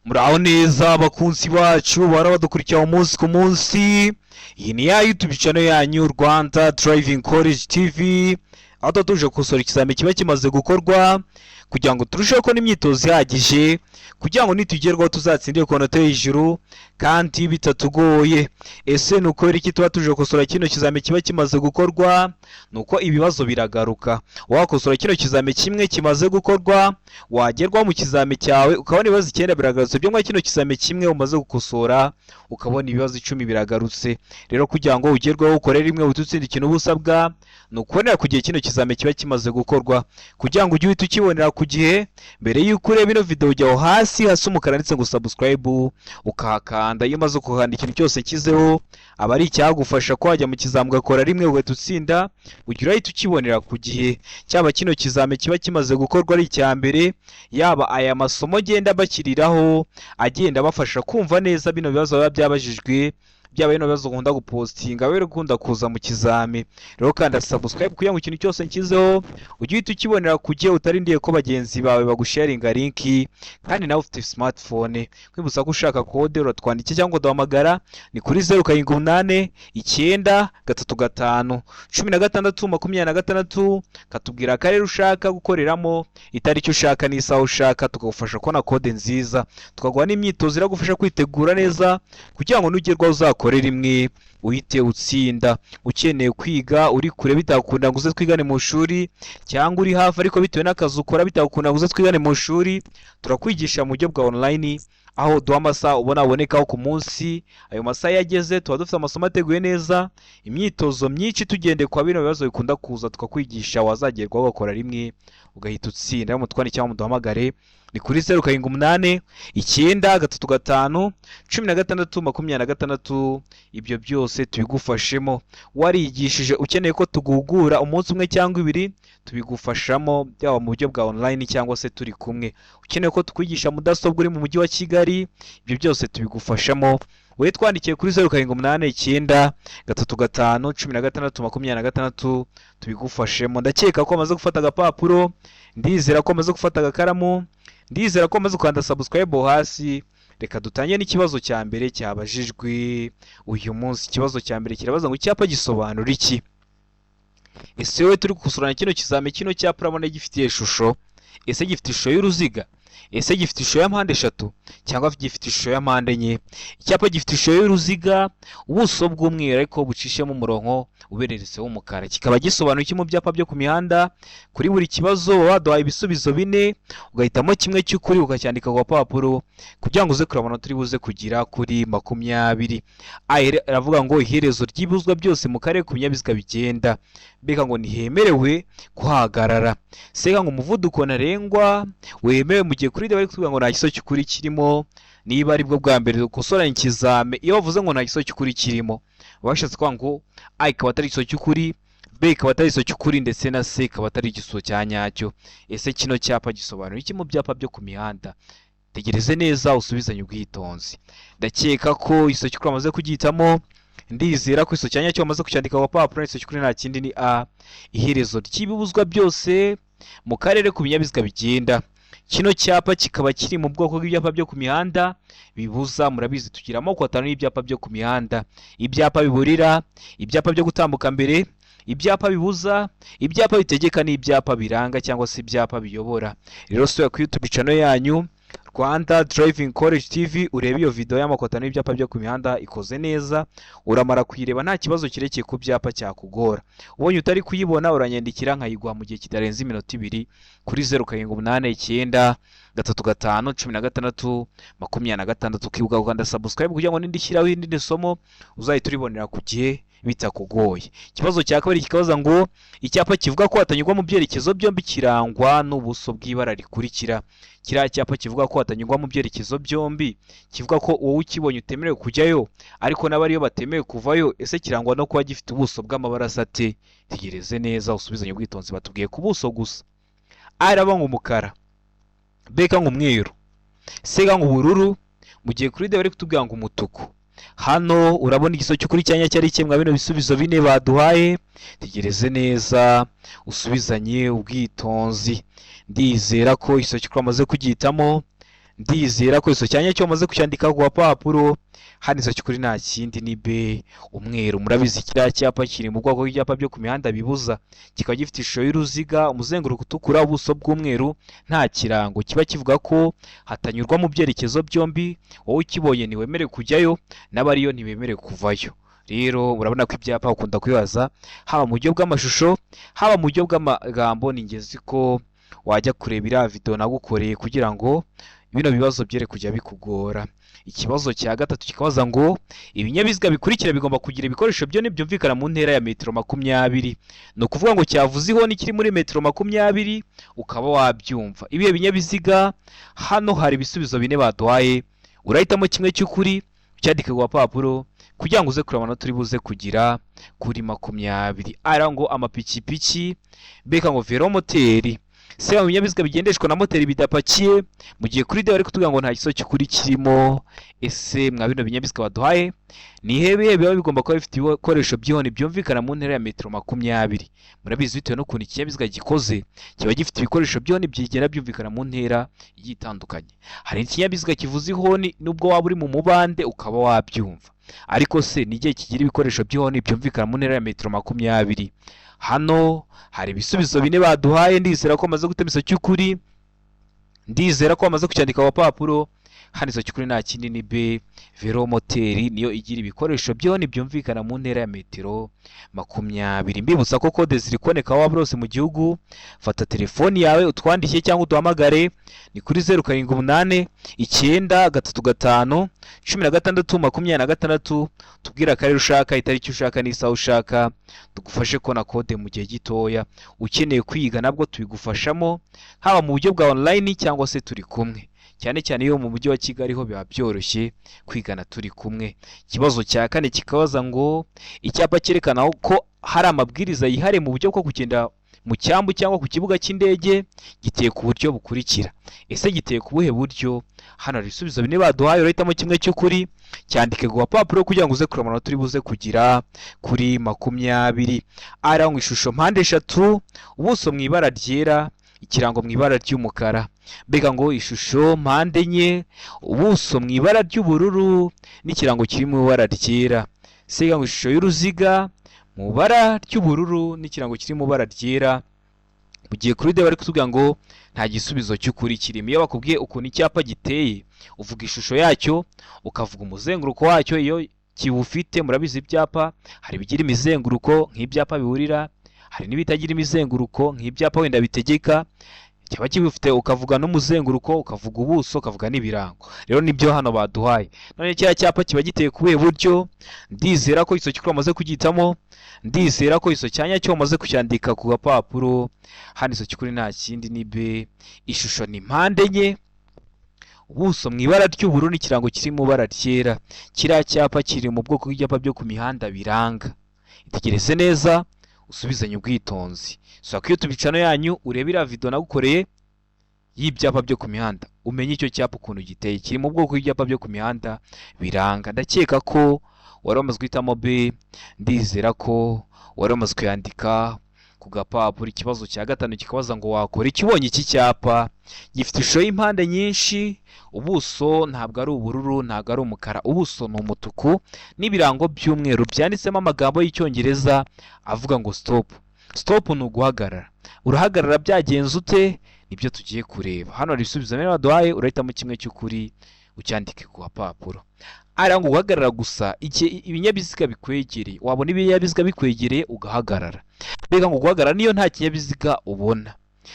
Muraho neza abakunzi bacu bahora badukurikira umunsi ku munsi. Iyi ni ya YouTube channel yanyu, Rwanda Driving College TV, aho tuba tuje gukosora ikizami kiba kimaze gukorwa kugira ngo turusheho kubona imyitozo ihagije, kugira ngo nitugerwaho tuzatsindire ku manota yo hejuru kandi bitatugoye. Ese ni ukubera iki tuba tuje gukosora kino kizami kiba kimaze gukorwa? Ni uko ibibazo biragaruka. Wakosora kino kizami kimwe kimaze gukorwa, wagerwaho mu kizami cyawe ukabona ibibazo icyenda biragarutse byo muri kino kizami kimwe umaze gukosora, ukabona ibibazo 10 biragarutse. Rero kugira ngo ugerweho ukore rimwe uhite utsinda, ikintu uba usabwa ni ukubonera ku gihe kino kizami kiba kimaze gukorwa, kugira ngo ujye uhita ukibonera ku gihe. Mbere y'uko ureba ino video, ujya aho hasi hasi umukara ndetse ngo subscribe, ukahakanda. Iyo umaze kuhakanda, ikintu cyose nshyizeho aba ari icyagufasha ko wajya mu kizami ugakora rimwe ugahita utsinda, ujya urahita ukibonera ku gihe. Cyaba kino kizami kiba kimaze gukorwa ari icya mbere, yaba aya masomo agenda bashyiriraho agenda abafasha kumva neza bino bibazo biba byabajijwe, byaba bino bibazo ukunda gupostinga biba bikunda kuza mu kizami. Rero kanda subscribe kugira ngo ikintu cyose nshyizeho ujye uhita ukibonera ku gihe, utarindiye ko bagenzi bawe bagusharinga link kandi nawe ufite smartphone. Kwibutsa ko ushaka kode uratwandikira cyangwa uduhamagara, ni kuri 0789351626, katubwira akarere ushaka gukoreramo, itariki ushaka n'isaha ushaka, tukagufasha kubona kode nziza, tukaguha n'imyitozo iragufasha kwitegura neza kugira ngo nugerwaho uzakore rimwe uhite utsinda. Ukeneye kwiga uri kure bitakunda ngo uze twigane mu ishuri, cyangwa uri hafi ariko bitewe n'akazi ukora bitakunda ngo uze twigane mu ishuri, turakwigisha mu buryo bwa online, aho duha amasaha ubona abonekaho ku munsi. Ayo masaha iyo ageze, tuba dufite amasomo ateguye neza, imyitozo myinshi tugendeye kwa bino bibazo bikunda kuza, tukakwigisha, wazagerwaho ugakora rimwe ugahita utsinda. Mutwandikire cyangwa muduhamagare, ni kuri 0789351626. Ibyo byose tubigufashemo. Warigishije ukeneye ko tuguhugura umunsi umwe cyangwa ibiri, tubigufashamo, byaba mu buryo bwa online cyangwa se turi kumwe. Ukeneye ko tukwigisha mudasobwa uri mu mujyi wa Kigali, ibyo byose tubigufashamo. Wowe twandikiye kuri 0789351626, tubigufashemo. Ndakeka ko amaze gufata agapapuro, ndizera ko amaze gufata agakaramu, ndizera ko amaze gukanda subscribe hasi. Reka dutangire n'ikibazo cya mbere cyabajijwe uyu munsi. Ikibazo cya mbere kirabaza ngo: icyapa gisobanura iki? Ese wowe turi gukosorana kino kizami, kino cyapa urabona gifitiye ishusho? Ese gifite ishusho y'uruziga? Ese gifite ishusho ya mpande eshatu cyangwa gifite ishusho ya mpande enye? Icyapa gifite ishusho y'uruziga, ubuso bw'umweru ariko bucishemo umurongo ubereretse w'umukara. Kikaba gisobanuye iki mu byapa byo ku mihanda? Kuri buri kibazo baba baduhaye ibisubizo bine, ugahitamo kimwe cy'ukuri ukacyandika ku gapapuro kugira ngo uze kureba amanota uri buze kugira kuri 20. A iravuga ngo iherezo ry'ibuzwa byose mu karere ku binyabiziga bigenda. B ngo ntihemerewe kuhagarara. C ngo umuvuduko ntarengwa wemewe. Mu gihe kuri D bari kutubwira ngo nta gisubizo cy'ukuri kirimo. Niba aribwo bwa mbere dukosoranye ikizame, iyo bavuze ngo nta gisubizo cy'ukuri kirimo, baba bashatse kuvuga ngo A ikaba atari igisubizo cy'ukuri, B ikaba atari igisubizo cy'ukuri, ndetse na C ikaba atari igisubizo cya nyacyo. Ese kino cyapa gisobanura iki mu byapa byo ku mihanda? Tegereze neza usubizanye ubwitonzi. Ndakeka ko igisubizo cy'ukuri wamaze kugihitamo, ndizera ko igisubizo cya nyacyo wamaze kucyandika ku gapapuro. Igisubizo cy'ukuri nta kindi, ni A, iherezo ry'ibibuzwa byose mu karere ku binyabiziga bigenda. Kino cyapa kikaba kiri mu bwoko bw'ibyapa byo ku mihanda bibuza. Murabizi, tugira amoko atanu y'ibyapa byo ku mihanda: ibyapa biburira, ibyapa byo gutambuka mbere, ibyapa bibuza, ibyapa bitegeka n'ibyapa biranga cyangwa se ibyapa biyobora. Rero sura kuri YouTube channel yanyu, Rwanda Driving College TV, urebe iyo video y'amoko atanu y'ibyapa byo ku mihanda ikoze neza. Uramara kuyireba, nta kibazo kirekeye ku byapa cyakugora. Ubonye utari kuyibona, uranyandikira nkayiguha mu gihe kitarenze iminota 2 kuri 0789351626. Ukibuka gukanda subscribe kugira ngo nindi shyiraho irindi somo uzahita uribonera ku gihe bitakugoye. Ikibazo cya kabiri kikabaza ngo: icyapa kivuga ko hatanyurwa mu byerekezo byombi kirangwa n'ubuso bw'ibara rikurikira. Kiriya cyapa kivuga ko hatanyurwa mu byerekezo byombi, kivuga ko wowe ukibonye utemerewe kujyayo ariko n'abariyo batemewe kuvayo, ese kirangwa no kuba gifite ubuso bw'amabara asa ate? Tegereze neza usubizanye ubwitonzi. Batubwiye ku buso gusa. A iraba ngo umukara, B ngo umweru, C ngo ubururu, mu gihe kuri D bari kutubwira ngo umutuku. Hano urabona igisubizo cy'ukuri cyanya cyari kimwe bino bisubizo bine baduhaye? Tegereze neza usubizanye ubwitonzi. Ndizera ko igisubizo cy'ukuri wamaze kugihitamo, Ndizera ko iso cyanya cyo wamaze kucyandika ku gapapuro. Hano iso cy'ukuri nta kindi ni B, umweru. Murabizi, kiriya cyapa kiri mu bwoko bw'ibyapa byo ku mihanda bibuza, kikaba gifite ishusho y'uruziga, umuzenguruko utukura, ubuso bw'umweru, nta kirango. Kiba kivuga ko hatanyurwa mu byerekezo byombi. Wowe ukibonye ntiwemerewe kujyayo, n'abariyo ntibemerewe kuvayo. Rero urabona ko ibyapa ukunda kwibaza, haba mu buryo bw'amashusho, haba mu buryo bw'amagambo. Ni ingenzi ko wajya kureba iriya video nagukoreye kugira ngo bino bibazo byere kujya bikugora. Ikibazo cya gatatu kikabaza ngo: ibinyabiziga bikurikira bigomba kugira ibikoresho byo ntibyumvikana mu ntera ya metero 20. Ni ukuvuga ngo cyavuze ihoni kiri muri metero 20 ukaba wabyumva. Ibihe binyabiziga? Hano hari ibisubizo bine baduhaye, urahitamo kimwe cy'ukuri, ucyandike ku gapapuro kugira ngo uze kureba amanota uri buze kugira kuri 20. Ara ngo amapikipiki, beka ngo velomoteri, se mu binyabiziga bigendeshwa na moteri bidapakiye, mu gihe kuri D bari kutubwira ngo nta gisubizo cy'ukuri kirimo. Ese mwa bino binyabiziga baduhaye, ni hehe biba bigomba kuba bifite ibikoresho by'ihoni byumvikana mu ntera ya metero 20? Murabizi, bitewe n'ukuntu ikinyabiziga gikoze, kiba gifite ibikoresho by'ihoni byigenda byumvikana mu ntera igiye itandukanye. Hari ikinyabiziga kivuza ihoni nubwo waba uri mu mubande ukaba wabyumva, ariko se ni igihe kigira ibikoresho by'ihoni byumvikana mu ntera ya metero 20? Hano hari ibisubizo bine baduhaye. Ndizera ko bamaze gutema iso cy'ukuri, ndizera ko bamaze kucyandika ku gapapuro. Hano iso cy'ukuri nta kindi ni B, velomoteri niyo igira ibikoresho by'ihoni byumvikana mu ntera ya metero 20. Mbibutsa ko kode ziri kuboneka aho waba uri hose mu gihugu. Fata telefoni yawe utwandikiye cyangwa uduhamagare, ni kuri 0789351626. Tubwire akarere ushaka, itariki ushaka n'isaha ushaka, tugufashe kubona kode mu gihe gitoya. Ukeneye kwiga nabwo tubigufashamo, haba mu buryo bwa online cyangwa se turi kumwe. Cyane cyane iyo mu mujyi wa Kigali ho biba byoroshye kwigana turi kumwe. Ikibazo cya kane kikabaza ngo: icyapa cyerekana ko hari amabwiriza yihariye mu buryo bwo kugenda mu cyambu cyangwa ku kibuga cy'indege giteye ku buryo bukurikira. Ese giteye ku buhe buryo? Hano hari ibisubizo bine baduhaye, urahitamo kimwe cy'ukuri, cyandike ku gapapuro kugira ngo uze kureba amanota uri buze kugira kuri 20. Arangwa ishusho mpande eshatu, ubuso mu ibara ryera, ikirango mu ibara ry'umukara. Mbega ngo ishusho mpande enye, ubuso mu ibara ry'ubururu n'ikirango kiri mu ibara ryera. Siga ngo ishusho y'uruziga mu ibara ry'ubururu n'ikirango kiri mu ibara ryera, mu gihe kuri D bari kutubwira ngo nta gisubizo cy'ukuri kirimo. Iyo bakubwiye ukuntu icyapa giteye, uvuga ishusho yacyo, ukavuga umuzenguruko wacyo iyo kiwufite. Murabizi, ibyapa hari ibigira imizenguruko nk'ibyapa biburira, hari n'ibitagira imizenguruko nk'ibyapa wenda bitegeka. Cyaba kibifite ukavuga n'umuzenguruko, ukavuga ubuso, ukavuga n'ibirango. Rero nibyo hano baduhaye. None kiriya cyapa kiba giteye ku buhe buryo? Ndizera ko icyo cy'ukuri wamaze kugihitamo, ndizera ko icyo cyanya cyo wamaze kucyandika ku gapapuro. Hano icyo cy'ukuri nta kindi ni B, ishusho ni mpande enye, ubuso mu ibara ry'ubururu n'ikirango kiri mu ibara ryera. Kiriya cyapa kiri mu bwoko bw'ibyapa byo ku mihanda biranga. Itegereze neza, usubizanye ubwitonzi. Sura kuri YouTube channel yanyu, urebe iriya video nagukoreye y'ibyapa byo ku mihanda, umenye icyo cyapa ukuntu giteye. Kiri mu bwoko bw'ibyapa byo ku mihanda biranga. Ndakeka ko wari wamaze guhitamo B, ndizera ko wari wamaze kuyandika ku gapapuro. Ikibazo cya gatanu kikabaza ngo: wakora iki ubonye iki cyapa gifite ishusho y'impande nyinshi, ubuso ntabwo ari ubururu, ntabwo ari umukara, ubuso ni umutuku n'ibirango by'umweru byanditsemo amagambo y'Icyongereza avuga ngo "Stop"? Stop ni uguhagarara. Urahagarara byagenze ute? Nibyo tugiye kureba. Hano hari ibisubizo bine baduhaye, urahitamo kimwe cy'ukuri, ucyandike ku gapapuro. Ariya ngo guhagarara gusa igihe ibinyabiziga bikwegereye. Wabona ibinyabiziga bikwegereye ugahagarara. Mbega ngo guhagarara niyo nta kinyabiziga ubona.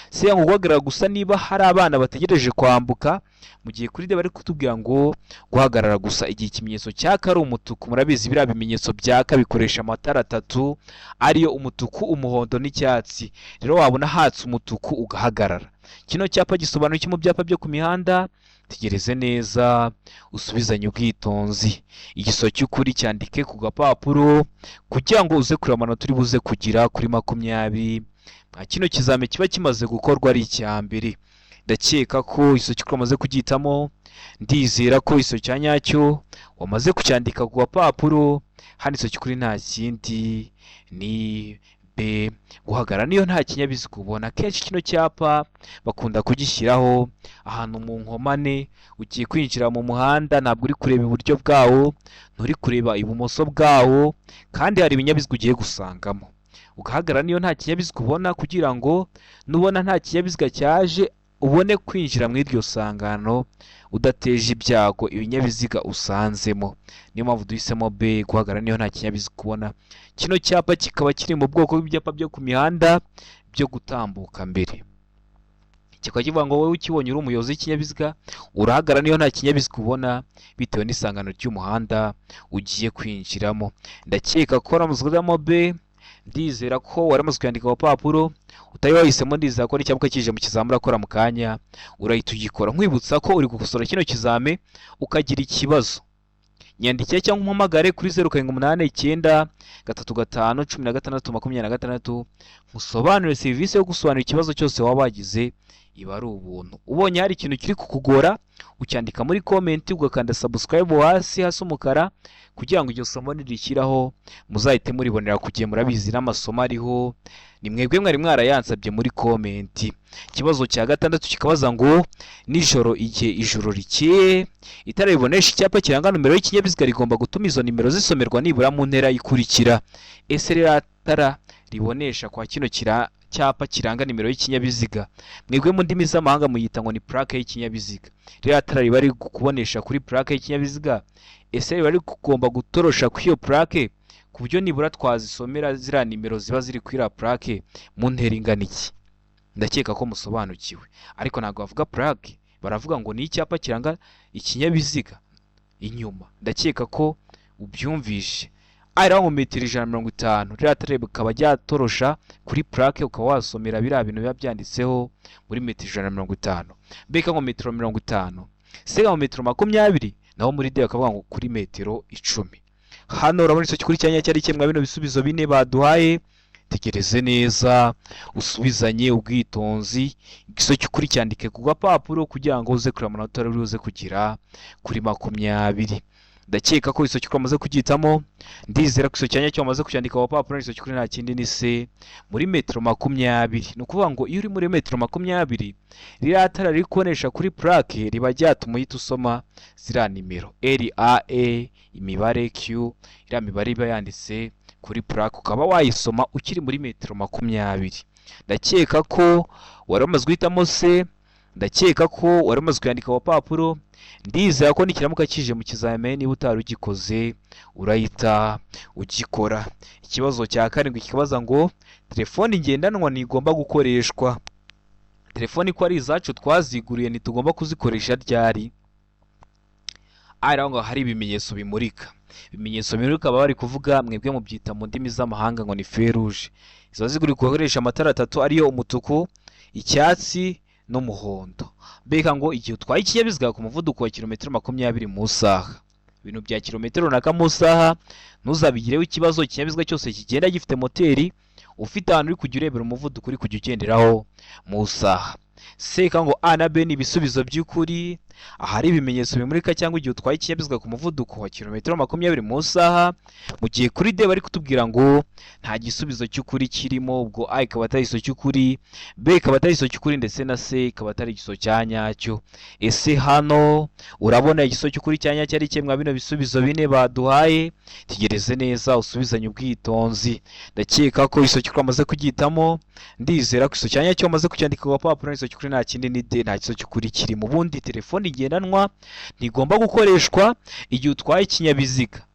Se ngo guhagarara gusa niba hari abana bategereje kwambuka, mu gihe kuri D bari kutubwira ngo guhagarara gusa igihe ikimenyetso cyaka ari umutuku. Murabizi, biriya bimenyetso byaka bikoresha amatara atatu, ariyo umutuku, umuhondo n'icyatsi. Rero wabona hatse umutuku ugahagarara. Kino cyapa gisobanura iki mu byapa byo ku mihanda? Tegereze neza, usubizanye ubwitonzi. Igiso cy'ukuri cyandike ku gapapuro kugira ngo uze kureba amanota uri buze kugira kuri 20. Mwa kino kizami kiba kimaze gukorwa ari icya mbere. Ndakeka ko iso cy'ukuri wamaze kugihitamo, ndizera ko iso cya nyacyo wamaze kucyandika ku gapapuro. Hano iso cy'ukuri nta kindi ni B, guhagarara niyo nta kinyabiziga ubona. Akenshi kino cyapa bakunda kugishyiraho ahantu mu nkomane, ugiye kwinjira mu muhanda, ntabwo uri kureba iburyo bwawo, nturi kureba ibumoso bwawo, kandi hari ibinyabiziga ugiye gusangamo. Ugahagarara niyo nta kinyabiziga ubona kugira ngo nubona nta kinyabiziga cyaje ubone kwinjira mu iryo sangano udateje ibyago ibinyabiziga usanzemo. Niyo mpamvu duhisemo B, guhagarara niyo nta kinyabiziga ubona. Kino cyapa kikaba kiri mu bwoko bw'ibyapa byo ku mihanda byo gutambuka mbere. Kikaba kivuga ngo wowe ukibonye uri umuyobozi w'ikinyabiziga, urahagarara niyo nta kinyabiziga ubona bitewe n'isangano ry'umuhanda ugiye kwinjiramo. Ndakeka ko waramaze guhitamo B, ndizera ko waramaze kuyandika ku papuro. Utari wahisemo, ndizera ko n'icyapa kije mu kizami urakora mu kanya urahita ugikora. Nkwibutsa ko uri gukosora kino kizame ukagira ikibazo, nyandikire cyangwa umpamagare kuri 0789351626, nkusobanurire. Serivisi yo gusobanura ikibazo cyose waba wagize iba ari ubuntu. Ubonye hari ikintu kiri kukugora, ucyandika muri comment, ugakanda subscribe hasi hasi umukara, kugira ngo iryo somo nirishyiraho muzahite muribonera ku gihe. Murabizi n'amasomo ariho ni mwebwe mwari mwarayansabye muri comment. Ikibazo cya gatandatu kikabaza ngo: nijoro, igihe ijoro rikeye, itara ribonesha icyapa kiranga nomero y'ikinyabiziga rigomba gutuma izo nimero zisomerwa nibura mu ntera ikurikira. Ese ririya tara ribonesha kwa kino cyapa kiranga nimero y'ikinyabiziga, mwebwe mu ndimi z'amahanga muyita ngo ni plaque y'ikinyabiziga, ririya tara riba riri kubonesha kuri plaque y'ikinyabiziga, ese riba rigomba gutorosha kuri iyo plaque ku buryo nibura twazisomera ziriya nimero ziba ziri kuri iriya plaque mu ntera ingana iki? Ndakeka ko musobanukiwe, ariko ntabwo bavuga plaque, baravuga ngo ni icyapa kiranga ikinyabiziga inyuma. Ndakeka ko ubyumvishe. Ari ngo metero 150, ririya tara rikaba ryatorosha kuri plaque, ukaba wasomera biriya bintu biba byanditseho muri metero 150. Mbega ngo metero 50, sega ngo metero 20, naho muri D bakavuga ngo kuri metero 10. Hano urabona icyo kuri cyanya cyari kimwe bino bisubizo bine baduhaye. Tegereze neza, usubizanye ubwitonzi. Igisubizo cy'ukuri cyandike ku gapapuro kugira ngo uze kureba amanota uri buze kugira kuri 20. Ndakeka ko igisubizo cy'ukuri wamaze kugihitamo. Ndizera ko igisubizo cyanya wamaze kucyandika ku gapapuro. Igisubizo cy'ukuri nta kindi, ni C, muri metero 20. Ni ukuvuga ngo iyo uri muri metero 20, ririya tara riri kubonesha kuri plaque riba ryatuma uhita usoma ziriya nimero R A E, imibare Q, iriya mibare iba yanditse kuri plaque, ukaba wayisoma ukiri muri metero 20. Ndakeka ko wari wamaze guhitamo C, ndakeka ko wari umaze kuyandika ku papuro. Ndizera ko nikiramuka kije mu kizamini, niba utari ugikoze urahita ugikora. Ikibazo cya karindwi kikabaza ngo: telefoni ngendanwa ntigomba gukoreshwa. Telefoni ko ari izacu twaziguriye, ntitugomba kuzikoresha ryari? Ari aho ngaho hari ibimenyetso bimurika. Ibimenyetso bimurika baba bari kuvuga, mwebwe mubyita mu ndimi z'amahanga ngo ni feu rouge. Ziba ziguri gukoresha amatara atatu, ariyo umutuku, icyatsi n'umuhondo. Mbega ngo igihe utwaye ikinyabiziga ku muvuduko wa kilometero 20 mu isaha, ibintu bya kilometero runaka mu isaha ntuzabigireho ikibazo. Ikinyabiziga cyose kigenda gifite moteri, ufite ahantu uri kujya urebera umuvuduko uri kujya ugenderaho mu isaha. Seka ngo A na B ni ibisubizo by'ukuri, ahari ibimenyetso bimurika cyangwa igihe utwaye ikinyabiziga ku muvuduko wa kilometero 20 mu isaha, mu gihe kuri D bari kutubwira ngo nta gisubizo cy'ukuri kirimo. Ubwo A ikaba atari igisubizo cy'ukuri, B ikaba atari igisubizo cy'ukuri, ndetse na C ikaba atari igisubizo cya nyacyo. Ese hano urabona igisubizo cy'ukuri cya nyacyo ari kimwe bino bisubizo bine baduhaye? Tegereze neza, usubizanye ubwitonzi. Ndakeka ko igisubizo cy'ukuri wamaze kugihitamo. Ndizera ko igisubizo cya nyacyo wamaze kucyandika ku gapapuro. Igisubizo cy'ukuri nta kindi, ni D, nta gisubizo cy'ukuri kirimo. Ubundi telefone ngendanwa ntigomba gukoreshwa igihe utwaye ikinyabiziga.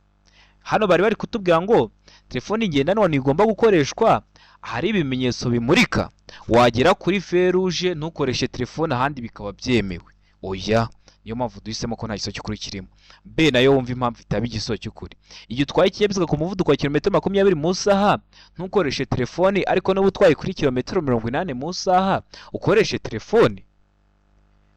Hano bari bari kutubwira ngo telefone ngendanwa ntigomba gukoreshwa ahari ibimenyetso bimurika. Wagera kuri feu rouge ntukoreshe telefone, ahandi bikaba byemewe? Oya. Niyo mpamvu duhisemo ko nta gisubizo cy'ukuri kirimo. B nayo wumva impamvu itaba igisubizo cy'ukuri. Igihe utwaye ikinyabiziga ku muvuduko wa kilometero 20 mu isaha ntukoreshe telefone, ariko niba utwaye kuri kilometero 80 mu isaha ukoreshe telefone?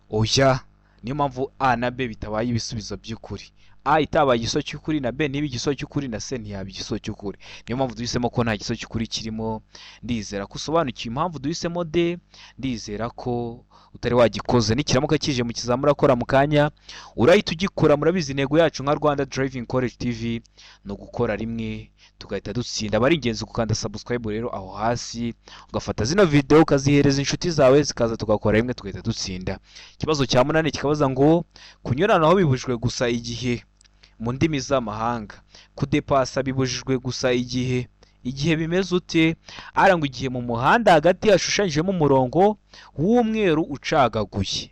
Oya. Niyo mpamvu A na B bitabaye ibisubizo by'ukuri. A itabaye igisubizo cy'ukuri na B ntibe igisubizo cy'ukuri na C ntiyaba igisubizo cy'ukuri. Niyo mpamvu duhisemo ko nta gisubizo cy'ukuri kirimo. Ndizera ko usobanukiwe impamvu duhisemo D. Ndizera ko utari wagikoze, nikiramuka kije mu kizamini urakora mu kanya urahita ugikora. Murabizi, intego yacu nka Rwanda Driving College TV ni ugukora rimwe tugahita dutsinda. Aba ari ingenzi gukanda subscribe rero aho hasi, ugafata zino video ukazihereza inshuti zawe, zikaza tugakora rimwe tugahita dutsinda. Ikibazo cya munani kikabaza ngo kunyuranaho bibujijwe gusa igihe, mu ndimi z'amahanga kudepasa bibujijwe gusa igihe bimeze ute? Arangwa igihe mu muhanda hagati hashushanyijemo umurongo w'umweru ucagaguye.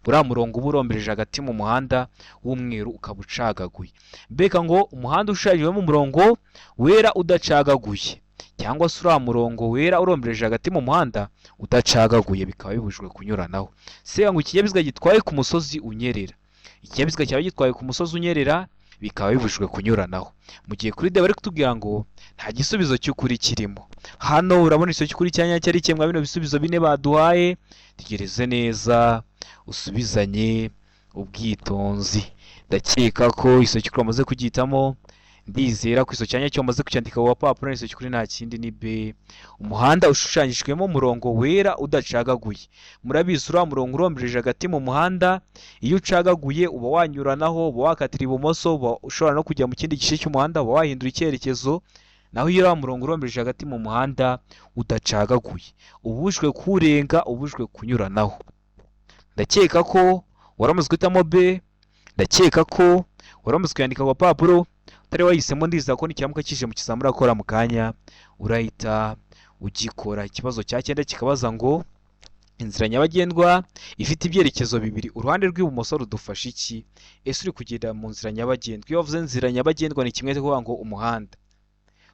Uriya murongo uba urombereje hagati mu muhanda w'umweru ukaba ucagaguye. Mbega ngo umuhanda ushushanyijemo umurongo wera udacagaguye, cyangwa se uriya murongo wera urombereje hagati mu muhanda udacagaguye, bikaba bibujijwe kunyuranaho. Se ngo ikinyabiziga gitwaye ku musozi unyerera, ikinyabiziga cyaba gitwaye ku musozi unyerera bikaba bibujijwe kunyuranaho. Mu gihe kuri D bari kutubwira ngo nta gisubizo cy'ukuri kirimo. Hano urabona igisubizo cy'ukuri cya nyacyo ari kimwe bino bisubizo bine baduhaye. Tegereze neza usubizanye ubwitonzi. Ndakeka ko igisubizo cy'ukuri wamaze kugihitamo. Ndizera ko igisubizo cya nyacyo wamaze kucyandika ku gapapuro. Igisubizo cy'ukuri nta kindi ni B, umuhanda ushushanyijwemo umurongo wera udacagaguye. Murabizi, uriya murongo urombereje hagati mu muhanda iyo ucagaguye uba wanyuranaho, uba wakatira ibumoso, uba ushobora no kujya mu kindi gice cy'umuhanda, uba wahindura icyerekezo. Naho iyo uriya murongo urombereje hagati mu muhanda udacagaguye, ubujijwe kuwurenga, ubujijwe kunyuranaho. Ndakeka ko waramaze guhitamo B. Ndakeka ko waramaze kuyandika ku gapapuro. Utari wahisemo, ndizera ko nikiramuka kije mu kizamini urakora mu kanya urahita ugikora. Ikibazo cya cyenda kikabaza ngo inzira nyabagendwa ifite ibyerekezo bibiri, uruhande rw'ibumoso rudufasha iki? Ese uri kugenda mu nzira nyabagendwa? Iyo bavuze inzira nyabagendwa ni kimwe kuvuga ngo umuhanda.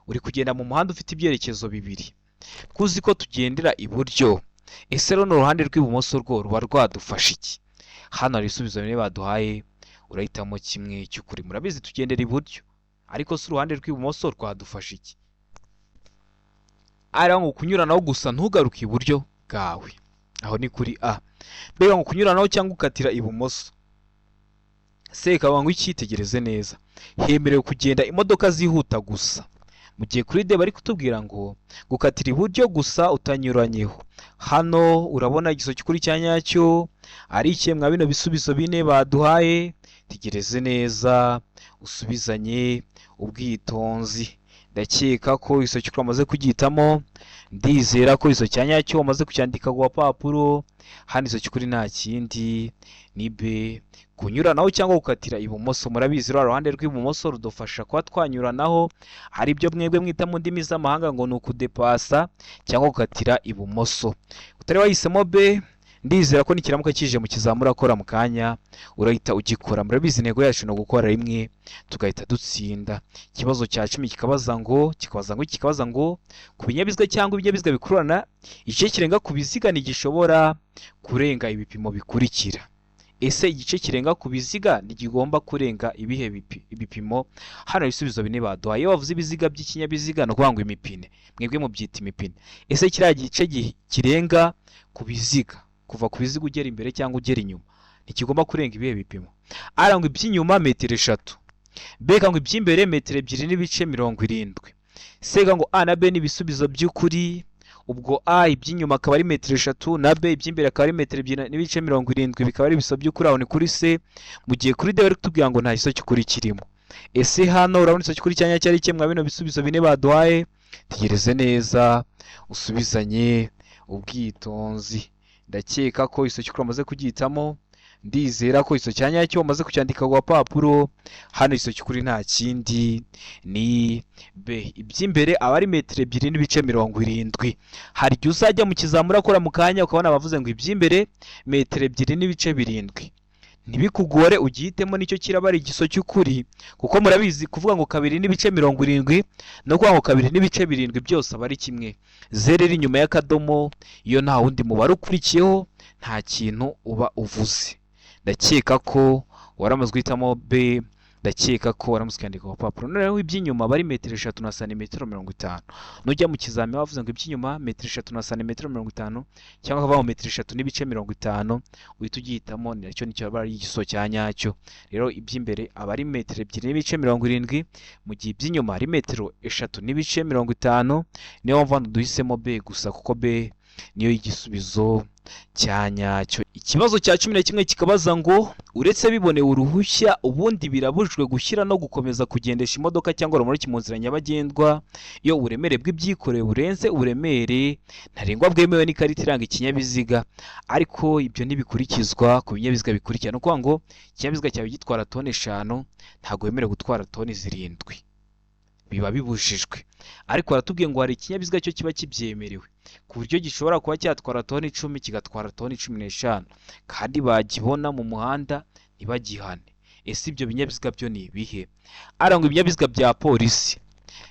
Uri kugenda mu muhanda ufite ibyerekezo bibiri, kuzi ko tugendera iburyo. Ese runo ruhande rw'ibumoso rwo ruba rwadufasha iki? Hano hari ibisubizo bine baduhaye, urahitamo kimwe cy'ukuri. Murabizi, tugendera iburyo, ariko si uruhande rw'ibumoso rwadufasha iki? Ari ngo kunyuranaho gusa ntugaruke iburyo bwawe, aho ni kuri A. Mbega ngo kunyuranaho cyangwa ukatira ibumoso. C ikaba ngo icyitegereze neza, hemerewe kugenda imodoka zihuta gusa. Mu gihe kuri D bari kutubwira ngo gukatira iburyo gusa utanyuranyeho. Hano urabona igisubizo cy'ukuri cya nyacyo ari ikihe mwa bino bisubizo bine baduhaye? Tegereze neza usubizanye ubwitonzi. Ndakeka ko igisubizo cy'ukuri wamaze kugihitamo. Ndizera ko igisubizo cya nyacyo wamaze kucyandika ku gapapuro. Hano igisubizo cy'ukuri nta kindi ni B, kunyuranaho cyangwa gukatira ibumoso. Murabizi, ruriya ruhande rw'ibumoso rudufasha kuba twanyuranaho, hari ibyo mwebwe mwita mu ndimi z'amahanga ngo ni ukudepasa cyangwa gukatira ibumoso. Utari wahisemo B, ndizera ko nikiramuka kije mu kizamini urakora mu kanya urahita ugikora. Murabizi, intego yacu ni ugukora rimwe tugahita dutsinda. Ikibazo cya 10 kikabaza ngo ku binyabiziga cyangwa ibinyabiziga bikururana, igice kirenga ku biziga ntigishobora kurenga ibipimo bikurikira. Ese igice kirenga ku biziga ntigigomba kurenga ibihe ibipimo? Hano ibisubizo bine baduhaye. Iyo bavuze ibiziga by'ikinyabiziga ni ukuvuga ngo imipine, mwebwe mubyita imipine. Ese kiriya gice kirenga ku biziga, kuva ku biziga ugera imbere cyangwa ugera inyuma, ntikigomba kurenga ibihe bipimo? A ngo iby'inyuma metero 3, B ngo iby'imbere metero 2.70, C ngo A na B ni ibisubizo by'ukuri. Ubwo A iby'inyuma akaba ari metero 3 na B iby'imbere akaba ari metero 2.70, bikaba ari ibisubizo by'ukuri, aho ni kuri C. Mu gihe kuri D bari kutubwira ngo nta gisubizo cy'ukuri kirimo. Ese hano urabona igisubizo cy'ukuri cya nyacyo ari kimwe mwa bino bisubizo bine baduhaye? Tegereze neza usubizanye ubwitonzi. Ndakeka ko igisubizo cy'ukuri wamaze kugihitamo. Ndizera ko igisubizo cya nyacyo wamaze kucyandika ku gapapuro. Hano igisubizo cy'ukuri nta kindi ni B, iby'imbere aba ari metero 2.70. Hari igihe uzajya mu kizamini urakora mu kanya ukabona bavuze ngo iby'imbere metero 2.7. Ntibikugore, ugihitemo, nicyo kiraba ari igisubizo cy'ukuri, kuko murabizi, kuvuga ngo 2.70 no kuvuga ngo 2.7 byose aba ari kimwe. Zeru iri inyuma y'akadomo, iyo nta wundi mubare ukurikiyeho nta kintu uba uvuze. Ndakeka ko waramaze guhitamo B. Ndakeka ko waramutse ukandika ku gapapuro. Noneho iby'inyuma aba ari metero 3 na santimetero 50. Nujya mu kizami bavuze ngo iby'inyuma metero 3 na santimetero 50, cyangwa bakavuga ngo metero 3 n'ibice 50, uhita ugihitamo, nacyo nicyo aba ari igisubizo cya nyacyo. Rero iby'imbere aba ari metero 2 n'ibice 70, mu gihe iby'inyuma ari metero 3 n'ibice 50. Niyo mpamvu hano duhisemo B gusa, kuko B niyo y'igisubizo cya nyacyo. Ikibazo cya 11 kikabaza ngo uretse bibonewe uruhushya, ubundi birabujijwe gushyira no gukomeza kugendesha imodoka cyangwa romoroki mu nzira nyabagendwa iyo uburemere bw'ibyikorewe burenze uburemere ntarengwa bwemewe n'ikarita iranga ikinyabiziga. Ariko ibyo ntibikurikizwa ku binyabiziga bikurikira. Ni ukuvuga ngo ikinyabiziga cyawe gitwara toni 5, ntabwo wemerewe gutwara toni 7, biba bibujijwe. Ariko baratubwiye ngo hari ikinyabiziga cyo kiba kibyemerewe, ku buryo gishobora kuba cyatwara toni 10 kigatwara toni 15, kandi bagibona mu muhanda ntibagihane. Ese ibyo binyabiziga byo ni ibihe? Arangwa ibinyabiziga bya polisi,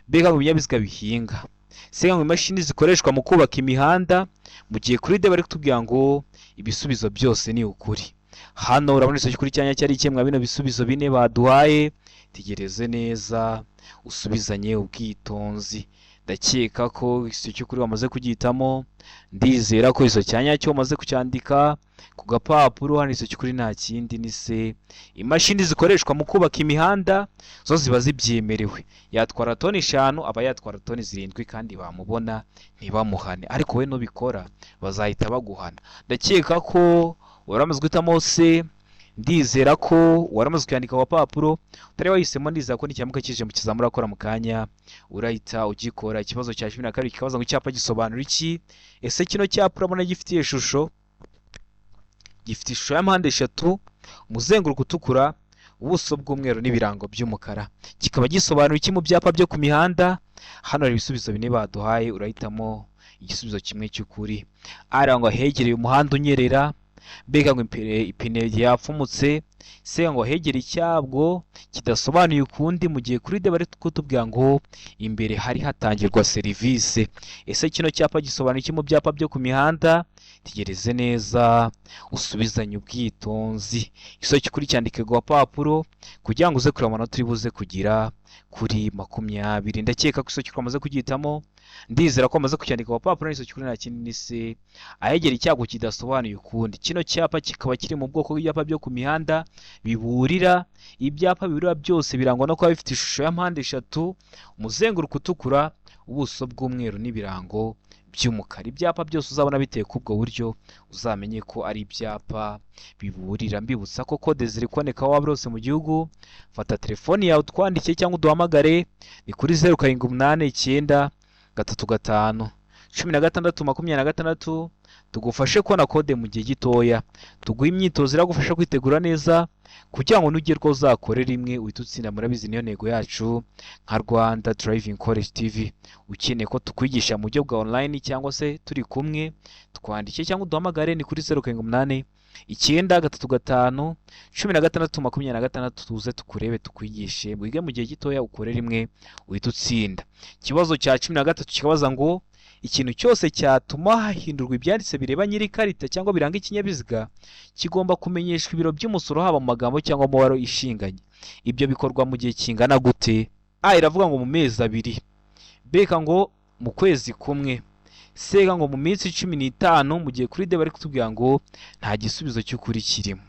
mbega ngo ibinyabiziga bihinga, se ngo imashini zikoreshwa mu kubaka imihanda, mu gihe kuri D bari kutubwira ngo ibisubizo byose ni ukuri. Hano urabona igisubizo cy'ukuri cyanya cyari ikihe mwa bino bisubizo bine baduhaye? Tegereze neza usubizanye ubwitonzi. Ndakeka ko igisubizo cy'ukuri wamaze kugihitamo, ndizera ko igisubizo cya nyacyo wamaze kucyandika ku gapapuro. Hano igisubizo cy'ukuri nta kindi ni se, imashini zikoreshwa mu kubaka imihanda zo ziba zibyemerewe, yatwara toni 5 aba yatwara toni 7, kandi bamubona ntibamuhane. Ariko we nubikora bazahita baguhana. Ndakeka ko waramaze guhitamo se, ndizera ko waramaze kuyandika ku gapapuro. Utari wahisemo, ndizera ko nikiramuka kije mu kizamini urakora mu kanya urahita ugikora. Ikibazo cya 12 kikabaza ngo icyapa gisobanura iki? Ese kino cyapa urabona gifitiye ishusho? Gifite ishusho ya mpande 3, umuzenguruko utukura, ubuso bw'umweru n'ibirango by'umukara. Kikaba gisobanura iki mu byapa byo ku mihanda? Hano hari ibisubizo bine baduhaye, urahitamo igisubizo kimwe cy'ukuri. Arangwa hegereye umuhanda unyerera, mbega ngo ipine yapfumutse, se ngo hegere icyabwo kidasobanuye ukundi, mu gihe kuri D bari kutubwira ngo imbere hari hatangirwa serivisi. Ese kino cyapa gisobanura iki mu byapa byo ku mihanda? Tegereze neza usubizanye ubwitonzi. Igisubizo cy'ukuri cyandike ku gapapuro kugira ngo uze kureba amanota uri buze kugira kuri 20. Ndakeka ko igisubizo cy'ukuri wamaze kugihitamo, ndizera ko wamaze kucyandika ku gapapuro. Igisubizo cy'ukuri nta kindi ni se, ahegera icyago kidasobanuye ukundi. Kino cyapa kikaba kiri mu bwoko bw'ibyapa byo ku mihanda biburira. Ibyapa biburira byose birangwa no kuba bifite ishusho ya mpande 3, umuzenguruko utukura, ubuso bw'umweru n'ibirango by'umukara. Ibyapa byose uzabona biteye kuri ubwo buryo uzamenye ko ari ibyapa biburira. Mbibutsa ko kode ziri kuboneka aho waba hose mu gihugu. Fata telefoni yawe utwandikiye cyangwa uduhamagare, ni kuri 0 7 8 9 3 5 16 26, tugufashe kubona kode mu gihe gitoya, tuguhe imyitozo iragufasha kwitegura neza kugira ngo nugerwaho uzakore rimwe uhite utsinda. Murabizi niyo ntego yacu nka Rwanda Driving College TV. Ukeneye ko tukwigisha mu buryo bwa online cyangwa se turi kumwe, twandike cyangwa uduhamagare, ni kuri 0 7 8 9 3 5 16 26, tuze tukurebe tukwigishe, wige mu gihe gitoya ukore rimwe uhite utsinda. Ikibazo cya 13 kikabaza ngo ikintu cyose cyatuma hahindurwa ibyanditse bireba nyiri ikarita cyangwa biranga ikinyabiziga kigomba kumenyeshwa ibiro by'umusoro, haba mu magambo cyangwa mu mubare ishinganye. Ibyo bikorwa mu gihe kingana gute? A iravuga ngo mu mezi 2, B ngo mu kwezi kumwe, C ngo mu minsi 15, mu gihe kuri D bari kutubwira ngo nta gisubizo cy'ukuri kirimo.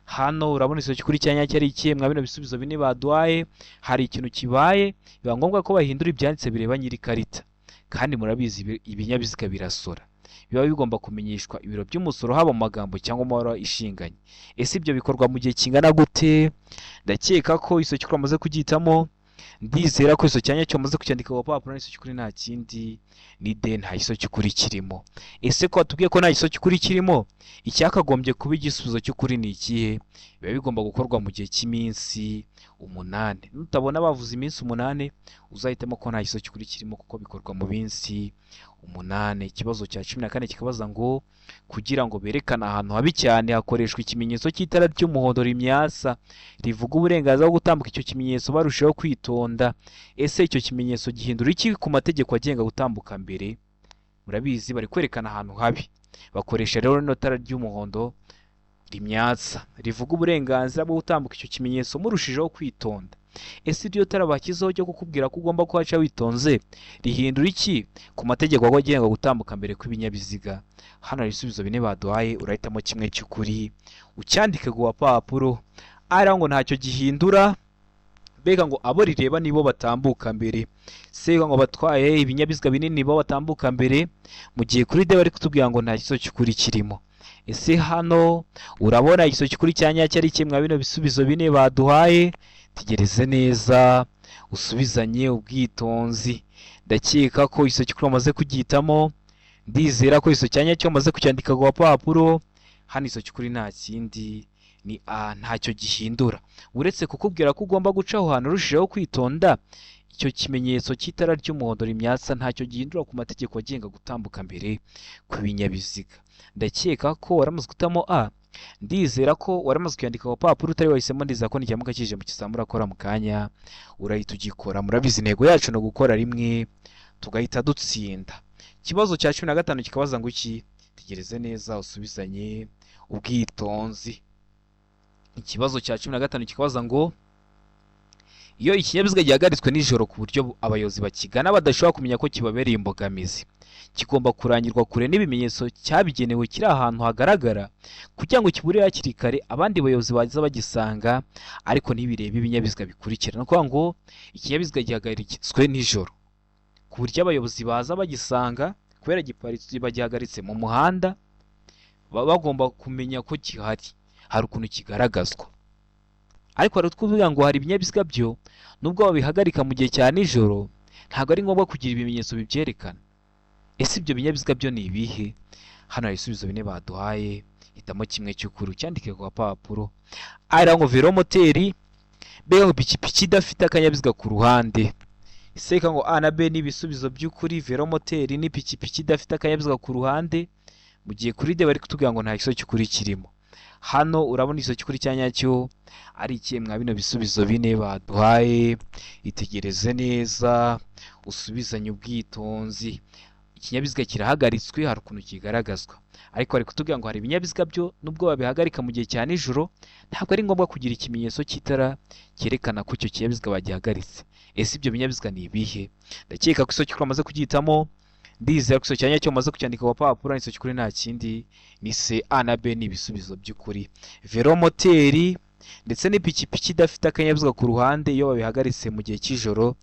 Hano urabona igisubizo cy'ukuri cya nyacyo ari ikihe mwa bino bisubizo bine baduhaye? Hari ikintu kibaye biba ngombwa ko bahindura ibyanditse bireba nyiri ikarita, kandi murabizi ibinyabiziga birasora, biba bigomba kumenyeshwa ibiro by'umusoro haba mu magambo cyangwa mu mabara ishinganye. Ese ibyo bikorwa mu gihe kingana gute? Ndakeka ko igisubizo cy'ukuri wamaze kugihitamo, ndizera ko igisubizo cya nyacyo wamaze kucyandika ku gapapuro. Igisubizo cy'ukuri nta kindi ni D, nta gisubizo cy'ukuri kirimo. Ese ko watubwiye ko nta gisubizo cy'ukuri kirimo, icyakagombye kuba igisubizo cy'ukuri ni ikihe? Biba bigomba gukorwa mu gihe cy'iminsi 8. Nutabona bavuze iminsi 8 uzahitemo ko nta gisubizo cy'ukuri kirimo, kuko bikorwa mu minsi 8. Ikibazo cya 14 kikabaza ngo kugira ngo berekane ahantu habi cyane hakoreshwa ikimenyetso cy'itara ry'umuhondo rimyasa rivuga uburenganzira bwo gutambuka, icyo kimenyetso barushaho kwitonda. Ese icyo kimenyetso gihindura iki ku mategeko agenga gutambuka mbere? Murabizi bari kwerekana ahantu habi, bakoresha rero rino tara ry'umuhondo Rimyatsa rivuga uburenganzira bwo gutambuka icyo kimenyetso murushijeho kwitonda. Ese iryo tara bashyizeho ryo kukubwira ko ugomba kuhaca witonze rihindura iki ku mategeko agenga gutambuka mbere kw'ibinyabiziga? Hano hari ibisubizo bine baduhaye, urahitamo kimwe cy'ukuri ucyandike ku gapapuro. Ari ngo ntacyo gihindura, mbega ngo abo rireba nibo batambuka mbere, se ngo batwaye ibinyabiziga binini nibo batambuka mbere, mu gihe kuri D bari kutubwira ngo nta gisubizo cy'ukuri kirimo. Ese hano urabona igisubizo cy'ukuri cya nyacyo ari kimwe bino bisubizo bine baduhaye? Tegereze neza usubizanye ubwitonzi. Ndakeka ko igisubizo cy'ukuri wamaze kugihitamo, ndizera ko igisubizo cya nyacyo wamaze kucyandika ku gapapuro. Hano igisubizo cy'ukuri nta kindi, ni A, ntacyo gihindura uretse kukubwira ko ugomba guca aho hantu urushijeho kwitonda. Icyo kimenyetso cy'itara ry'umuhondo rimyatsa ntacyo gihindura ku mategeko agenga gutambuka mbere kw'ibinyabiziga. Ndakeka ko waramaze guhitamo A, ndizera ko waramaze kuyandika ku gapapuro. Utari wahisemo, ndizera ko nikiramuka kije mu kizamini urakora mu kanya urahita ugikora. Murabizi, intego yacu ni ugukora rimwe tugahita dutsinda. Ikibazo cya 15 kikabaza ngo iki? Tegereze neza usubizanye ubwitonzi. Ikibazo cya 15 kikabaza ngo: iyo ikinyabiziga gihagaritswe nijoro ku buryo abayobozi bakigana badashobora kumenya ko kibabereye imbogamizi, kigomba kurangirwa kure n'ibimenyetso cyabigenewe kiri ahantu hagaragara kugira ngo kiburire hakiri kare abandi bayobozi baza bagisanga, ariko ntibirebe ibinyabiziga bikurikira. Ni ukuvuga ngo ikinyabiziga gihagaritswe nijoro ku buryo abayobozi baza bagisanga, kubera giparitse, bagihagaritse mu muhanda, baba bagomba kumenya ko gihari, hari ukuntu kigaragazwa. Ariko hari utwuvuga ngo hari ibinyabiziga byo nubwo babihagarika mu gihe cya nijoro, ntabwo ari ngombwa kugira ibimenyetso bibyerekana. Ese ibyo binyabiziga byo ni ibihe? Hano hari ibisubizo bine baduhaye, hitamo kimwe cy'ukuri ucyandike ku gapapuro. Ari ngo velomoteri, B ngo ipikipiki idafite akanyabiziga ku ruhande. C ngo A na B ni ibisubizo by'ukuri, velomoteri n'ipikipiki idafite akanyabiziga ku ruhande, mu gihe kuri D bari kutubwira ngo nta gisubizo cy'ukuri kirimo. Hano urabona igisubizo cy'ukuri cya nyacyo ari ikihe mwa bino bisubizo bine baduhaye? Itegereze neza usubizanye ubwitonzi. Ikinyabiziga kirahagaritswe, hari ukuntu kigaragazwa, ariko bari kutubwira ngo hari ibinyabiziga byo nubwo babihagarika mu gihe cya nijoro, ntabwo ari ngombwa kugira ikimenyetso cy'itara cyerekana ko icyo kinyabiziga bagihagaritse. Ese ibyo binyabiziga ni ibihe? Ndakeka ko igisubizo cy'ukuri wamaze kugihitamo, ndizera ko igisubizo cya nyacyo wamaze kucyandika ku gapapuro. Igisubizo cy'ukuri nta kindi, ni C. A na B ni ibisubizo by'ukuri. Velomoteri ndetse n'ipikipiki idafite akanyabiziga ku ruhande, iyo babihagaritse mu gihe cy'ijoro,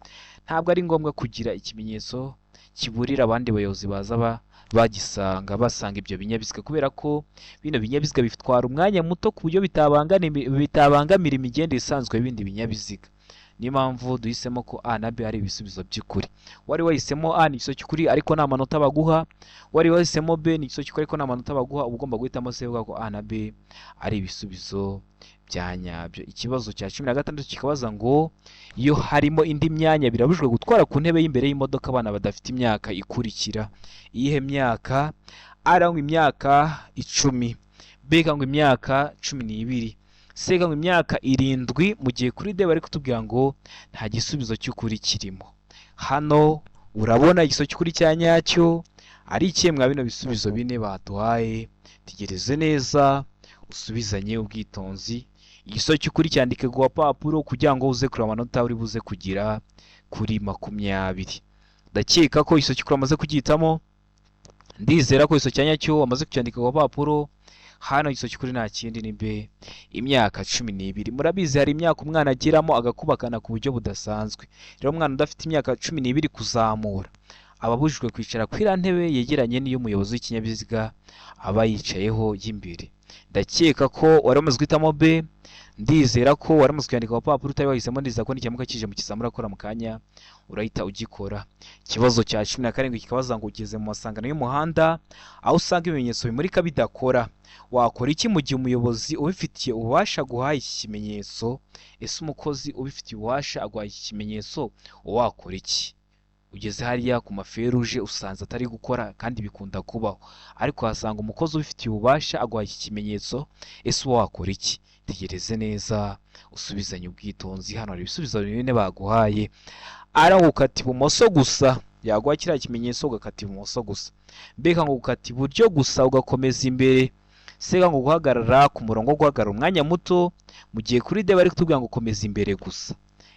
ntabwo ari ngombwa kugira ikimenyetso kiburira abandi bayobozi baza bagisanga, basanga ibyo binyabiziga, kubera ko bino binyabiziga bitwara umwanya muto ku buryo bitabangamira imigendere isanzwe y'ibindi binyabiziga. Niyo mpamvu duhisemo ko A na B ari ibisubizo by'ukuri. Wari wahisemo A, ni igisubizo cy'ukuri, ariko nta manota baguha. Wari wahisemo B, ni igisubizo cy'ukuri, ariko nta manota baguha. Uba ugomba guhitamo C, uvuga ko A na B ari ibisubizo bya nyabyo. Ikibazo cya 16 kikabaza ngo: iyo harimo indi myanya, birabujijwe gutwara ku ntebe y'imbere y'imodoka abana badafite imyaka ikurikira. Iyihe myaka? A ngo imyaka 10, B ngo imyaka 12, C ngo imyaka 7, mu gihe kuri D bari kutubwira ngo nta gisubizo cy'ukuri kirimo. Hano urabona igisubizo cy'ukuri cya nyacyo ari ikihe mwa bino bisubizo bine baduhaye? Tegereze neza usubizanye ubwitonzi. Igisubizo cy'ukuri cyandike ku gapapuro kugira ngo uze kureba amanota uri buze kugira kuri 20. Ndakeka ko igisubizo cy'ukuri wamaze kugihitamo, ndizera ko igisubizo cya nyacyo wamaze kucyandika ku gapapuro. Hano igisubizo cy'ukuri nta kindi, ni B, imyaka 12. Murabizi, hari imyaka umwana ageramo agakubakana ku buryo budasanzwe. Rero umwana udafite imyaka 12 kuzamura aba abujijwe kwicara kuri iriya ntebe yegeranye n'iy'umuyobozi w'ikinyabiziga aba yicayeho y'imbere. Ndakeka ko wari umaze guhitamo B, ndizera ko wari umaze kuyandika ku gapapuro. Utari wahisemo, ndizera ko nikiramuka kije mu kizamini urakora mu kanya urahita ugikora. Ikibazo cya 17 kikabaza ngo: ugeze mu masangano y'umuhanda aho usanga ibimenyetso bimurika bidakora, wakora iki mu gihe umuyobozi ubifitiye ububasha aguhaye iki kimenyetso? Ese umukozi ubifitiye ububasha aguhaye iki kimenyetso, wakora iki? Ugeze hariya ku maferuje usanze atari gukora, kandi bikunda kubaho, ariko uhasanga umukozi ubifitiye ububasha aguhaye iki kimenyetso, ese uba wakora iki? Tegereze neza usubizanye ubwitonzi. Hano hari ibisubizo bine baguhaye. Ari gukata ibumoso gusa, yaguha kiriya kimenyetso ugakata ibumoso gusa, mbega ngo gukata iburyo gusa ugakomeza imbere. C ngo guhagarara ku murongo wo guhagarara umwanya muto, mu gihe kuri D bari kutubwira ngo komeza imbere gusa.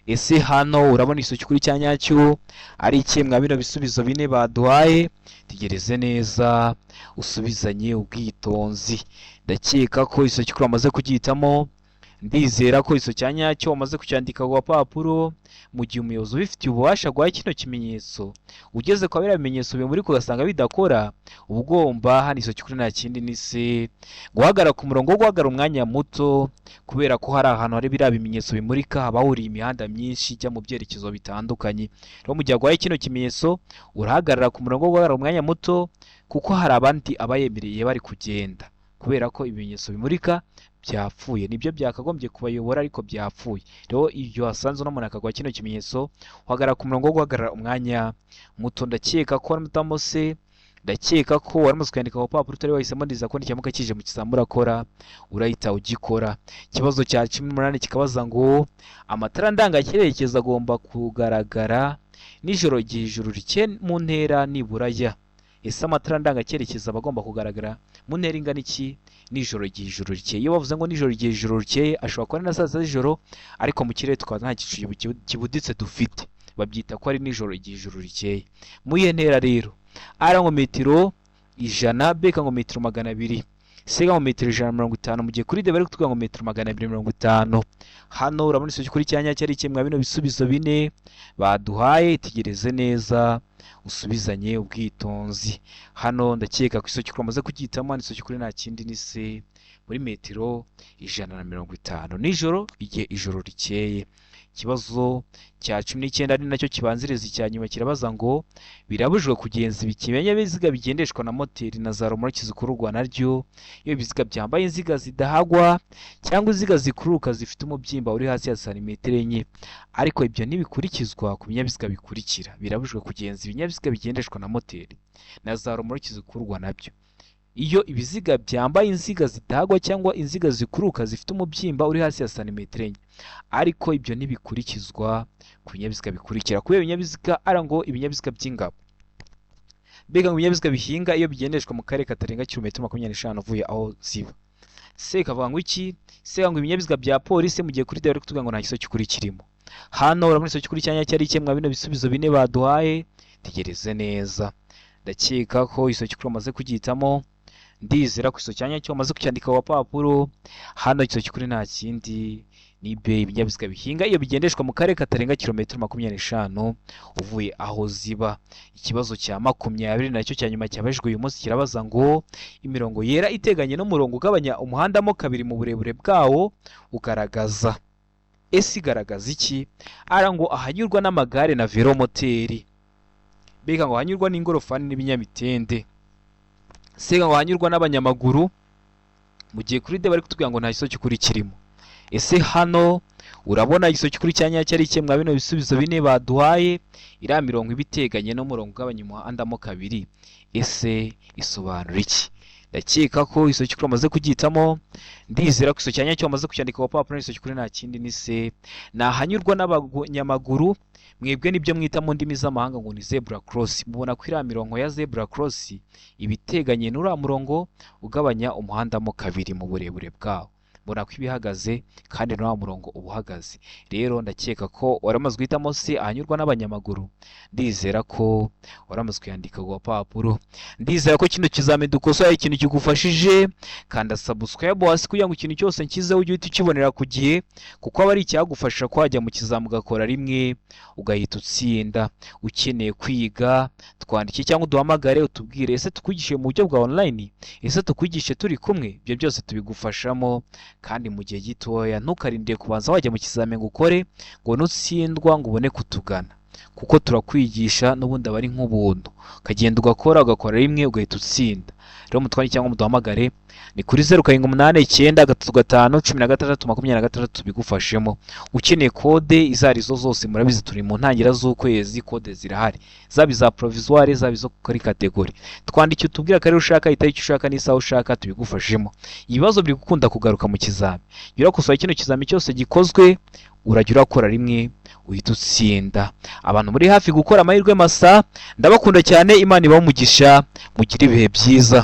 Ese hano urabona igisubizo cy'ukuri cya nyacyo ari ikihe mwa bino bisubizo bine baduhaye? Tegereze neza, usubizanye ubwitonzi. Ndakeka ko igisubizo cy'ukuri wamaze kugihitamo. Ndizera ko igisubizo cya nyacyo wamaze kucyandika ku gapapuro. Mu gihe umuyobozi ubifitiye ububasha aguhaye kino kimenyetso, ugeze kwa biriya bimenyetso bimurika ugasanga bidakora, uba ugomba, hano igisubizo cy'ukuri nta kindi ni C, guhagarara ku murongo wo guhagarara umwanya muto, kubera ko hari ahantu hari biriya bimenyetso bimurika haba hahuriye imihanda myinshi ijya mu byerekezo bitandukanye. Rero mu gihe aguhaye kino kimenyetso, urahagarara ku murongo wo guhagarara umwanya muto, kuko hari abandi aba yemereye bari kugenda, kubera ko ibimenyetso bimurika byapfuye. Nibyo byakagombye kubayobora, ariko byapfuye. Rero iyo wasanze uno muntu akaguha kino kimenyetso, uhagarara ku murongo wo guhagarara umwanya muto. Ndakeka ko warimo C, ndakeka ko waramaze kwandika ku papuro utari wahisemo. Ndiza ko nikimuka kije mu kizamini urakora, urahita ugikora. Ikibazo cya 18 kikabaza ngo amatara ndangacyerekezo agomba kugaragara nijoro igihe ijuru rikeye mu ntera nibura ya. Ese amatara ndangacyerekezo aba agomba kugaragara mu ntera ingana iki nijoro igihe ijuru rikeye? Iyo bavuze ngo nijoro igihe ijuru rikeye, ashobora kuba ari na saa sita z'ijoro, ariko mu kirere tukaba nta gicu kibuditse dufite, babyita ko ari nijoro igihe ijuru rikeye. Mu iyihe ntera rero? A ngo metero 100, B ngo metero 200, C ngo metero 150, mu gihe kuri D bari kutubwira ngo metero 250. Hano urabona igisubizo cy'ukuri cya nyacyo ari kimwe mwa bino bisubizo bine baduhaye? Itegereze neza, usubizanye ubwitonzi. Hano ndakeka ko igisubizo cy'ukuri wamaze kugihitamo. Hano igisubizo cy'ukuri nta kindi ni C, muri metero 150 nijoro igihe ijoro rikeye. Ikibazo cya 19, ari nacyo kibanziriza icya nyuma, kirabaza ngo birabujijwe kugenza ibinyabiziga bigendeshwa na moteri na za romoroki zikururwa naryo iyo ibiziga byambaye inziga zidahagwa cyangwa inziga zikururuka zifite umubyimba uri hasi ya santimetero 4, ariko ibyo ntibikurikizwa ku binyabiziga bikurikira. Birabujijwe kugenza ibinyabiziga bigendeshwa na moteri na za romoroki zikururwa nabyo iyo ibiziga byambaye inziga zidahagwa cyangwa inziga zikururuka zifite umubyimba uri hasi ya santimetero 4, ariko ibyo ntibikurikizwa ku binyabiziga bikurikira. Kubera ibinyabiziga, ara ngo ibinyabiziga by'ingabo, mbega ngo ibinyabiziga bihinga iyo bigendeshwa mu karere katarenga kilometero 25 uvuye aho ziba. C kavuga ngo iki? C ngo ibinyabiziga bya polisi, mu gihe kuri D bari kutubwira ngo nta gisubizo cy'ukuri kirimo. Hano urabona igisubizo cy'ukuri cya nyacyo ari iki mwa bino bisubizo bine baduhaye? Tegereze neza. Ndakeka ko igisubizo cy'ukuri wamaze kugihitamo. Ndizera ko igisubizo cya nyacyo wamaze kucyandika ku gapapuro. Hano igisubizo cy'ukuri nta kindi ni B, ibinyabiziga bihinga iyo bigendeshwa mu karere katarenga kilometero 25 uvuye aho ziba. Ikibazo cya 20, nacyo cya nyuma cyabajijwe uyu munsi, kirabaza ngo imirongo yera iteganye n'umurongo ugabanya umuhanda mo kabiri mu burebure bwawo ugaragaza. Ese igaragaza iki? Ara ngo ahanyurwa n'amagare na velomoteri, B ngo ahanyurwa n'ingorofani n'ibinyamitende, C ngo ahanyurwa n'abanyamaguru, mu gihe kuri D bari kutubwira ngo nta gisubizo cy'ukuri kirimo. Ese hano urabona igisubizo cy'ukuri cya nyacyo ari iki mwa bino bisubizo bine baduhaye? Iriya mirongo iba iteganye n'umurongo ugabanya umuhanda mo kabiri, ese isobanura iki? Ndakeka ko igisubizo cy'ukuri wamaze kugihitamo. Ndizera ko igisubizo cya nyacyo wamaze kucyandika ku gapapuro. Igisubizo cy'ukuri nta kindi ni C, ni ahanyurwa n'abanyamaguru. Mwebwe nibyo mwita mu ndimi z'amahanga ngo ni zebra cross. Mubona ko iriya mirongo ya zebra cross iba iteganye n'uriya murongo ugabanya umuhanda mo kabiri mu burebure bwawo. Mbona ko iba ihagaze kandi na wa murongo uba uhagaze. Rero ndakeka ko wari umaze guhitamo C, ahanyurwa n'abanyamaguru. Ndizera ko wari umaze kuyandika ku gapapuro. Ndizera ko kino kizamini dukosoye ikintu kigufashije. Kanda subscribe hasi kugira ngo ikintu cyose nshyizeho ujye uhita ukibonera ku gihe, kuko aba ari icyagufasha ko wajya mu kizami ugakora rimwe ugahita utsinda. Ukeneye kwiga, twandike cyangwa uduhamagare utubwire: ese tukwigishe mu buryo bwa online? Ese tukwigishe turi kumwe? Ibyo byose tubigufashamo kandi mu gihe gitoya. Ntukarindire kubanza wajya mu kizamini ngo ukore, ngo nutsindwa ngo ubone kutugana, kuko turakwigisha n'ubundi aba ari nk'ubuntu, ukagenda ugakora, ugakora rimwe ugahita utsinda. Rero mutwandikire cyangwa muduhamagare, ni kuri 0789351626, tubigufashemo. Ukeneye kode izo arizo zose, murabizi turi mu ntangira z'ukwezi, kode zirahari, zaba iza provisoire, zaba izo kuri catégorie. Twandike utubwire akarere ushaka, itariki ushaka n'isaha ushaka, tubigufashemo. Ibibazo biri gukunda kugaruka mu kizami, jya urakosora kino kizami cyose gikozwe, urajya urakora rimwe uhita utsinda. Abantu muri hafi gukora, amahirwe masa, ndabakunda cyane. Imana ibahe umugisha, mugire ibihe byiza.